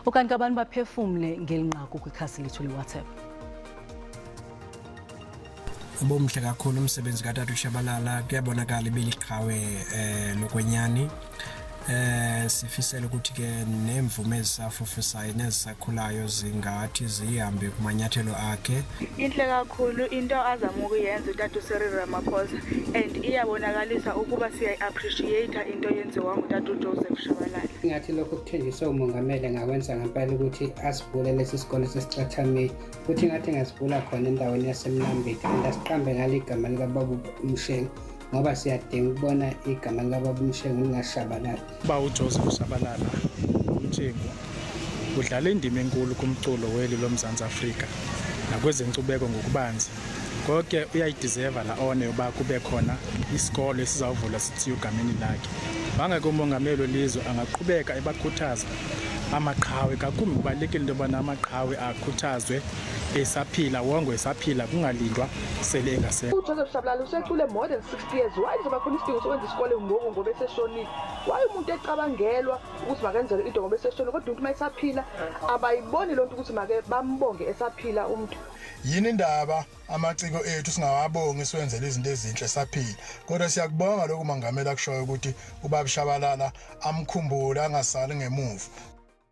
Ukanti abantu baphefumle ngeli nqaku kwikhasi lethu leWhatsApp. Ubumhle kakhulu umsebenzi katata uShabalala, kuyabonakala ibiliqhawe lokwenyani. Sifisela ukuthi ke nemvume ezisafufusayo nezisakhulayo zingathi zihambe kumanyathelo akhe. Inhle kakhulu into azama ukuyenza utata uCyril Ramaphosa and iyabonakalisa ukuba siyayi-appreciate into eyenziwa ngutata uJoseph Shabalala. Ingathi lokhu kuthenjiswe umongameli engakwenza ngempela ukuthi asivule lesi sikole sesicathamile, futhi ingathi engasivula khona endaweni yaseMnambithi and asiqambe ngalo igama likababa uMshengu, ngoba siyadinga ukubona igama likababa uMshengu lingashabalali. Uba uJoseph Shabalala uMtshengu udlala indima enkulu kumculo weli loMzantsi Afrika nakwezenkcubeko ngokubanzi. Ngoko ke uyayidizeva la one yoba kube khona isikolo esizawuvulwa sithiwe egameni lakhe. Wanga ke umongameli welizwe angaqhubeka ebakhuthaza amaqhawe, kakumbi kubalulekile into yobana amaqhawe akhuthazwe esaphila, wongwe esaphila, kungalindwa sele engasekho. UJoseph Shabalala usecule more than 60 years. Why kuzoba khona isidingo sokwenza isikole ngoku ngoba eseshonile? Why umuntu ecabangelwa ukuthi makenzelwe into ngoba eseshonile, kodwa umuntu uma esaphila abayiboni loo nto ukuthi make bambonge esaphila umuntu? Yini indaba amaciko ethu singawabongi, siwenzele izinto ezinhle saphila? Kodwa siyakubonga lokhu, Mangameli, akushoyo ukuthi ubaba Shabalala amkhumbule, angasali ngemuva.